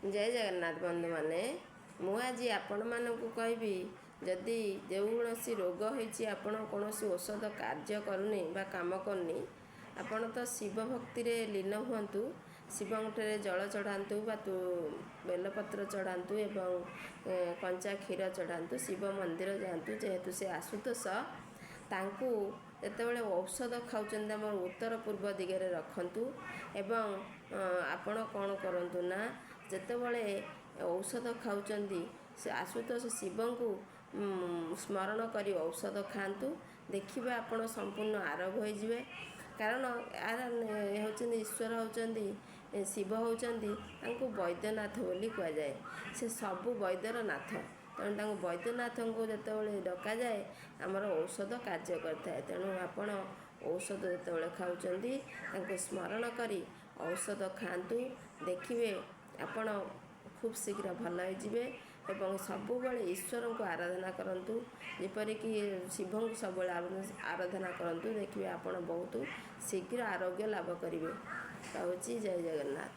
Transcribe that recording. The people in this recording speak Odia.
ଜୟ ଜଗନ୍ନାଥ ବନ୍ଧୁମାନେ, ମୁଁ ଆଜି ଆପଣମାନଙ୍କୁ କହିବି, ଯଦି ଯେକୌଣସି ରୋଗ ହେଇଛି, ଆପଣ କୌଣସି ଔଷଧ କାର୍ଯ୍ୟ କରୁନି ବା କାମ କରୁନି, ଆପଣ ତ ଶିବ ଭକ୍ତିରେ ଲୀନ ହୁଅନ୍ତୁ। ଶିବଙ୍କଠାରେ ଜଳ ଚଢ଼ାନ୍ତୁ ବା ବେଲପତ୍ର ଚଢ଼ାନ୍ତୁ ଏବଂ କଞ୍ଚା କ୍ଷୀର ଚଢ଼ାନ୍ତୁ। ଶିବ ମନ୍ଦିର ଯାଆନ୍ତୁ, ଯେହେତୁ ସେ ଆଶୁତୋଷ। ତାଙ୍କୁ ଯେତେବେଳେ ଔଷଧ ଖାଉଛନ୍ତି, ଆମର ଉତ୍ତର ପୂର୍ବ ଦିଗରେ ରଖନ୍ତୁ। ଏବଂ ଆପଣ କ'ଣ କରନ୍ତୁ ନା, ଯେତେବେଳେ ଔଷଧ ଖାଉଛନ୍ତି, ସେ ଆଶୁତୋଷ ଶିବଙ୍କୁ ସ୍ମରଣ କରି ଔଷଧ ଖାଆନ୍ତୁ। ଦେଖିବେ, ଆପଣ ସମ୍ପୂର୍ଣ୍ଣ ଆରୋଗ୍ୟ ହୋଇଯିବେ। କାରଣ ହେଉଛନ୍ତି ଈଶ୍ୱର, ହେଉଛନ୍ତି ଶିବ, ହେଉଛନ୍ତି, ତାଙ୍କୁ ବୈଦ୍ୟନାଥ ବୋଲି କୁହାଯାଏ। ସେ ସବୁ ବୈଦ୍ୟର ନାଥ। ତେଣୁ ତାଙ୍କୁ ବୈଦ୍ୟନାଥଙ୍କୁ ଯେତେବେଳେ ଡକାଯାଏ, ଆମର ଔଷଧ କାର୍ଯ୍ୟ କରିଥାଏ। ତେଣୁ ଆପଣ ଔଷଧ ଯେତେବେଳେ ଖାଉଛନ୍ତି, ତାଙ୍କୁ ସ୍ମରଣ କରି ଔଷଧ ଖାଆନ୍ତୁ। ଦେଖିବେ, ଆପଣ ଖୁବ୍ ଶୀଘ୍ର ଭଲ ହେଇଯିବେ। ଏବଂ ସବୁବେଳେ ଈଶ୍ୱରଙ୍କୁ ଆରାଧନା କରନ୍ତୁ, ଯେପରିକି ଶିବଙ୍କୁ ସବୁବେଳେ ଆରାଧନା କରନ୍ତୁ। ଦେଖିବେ, ଆପଣ ବହୁତ ଶୀଘ୍ର ଆରୋଗ୍ୟ ଲାଭ କରିବେ। ରହୁଛି, ଜୟ ଜଗନ୍ନାଥ।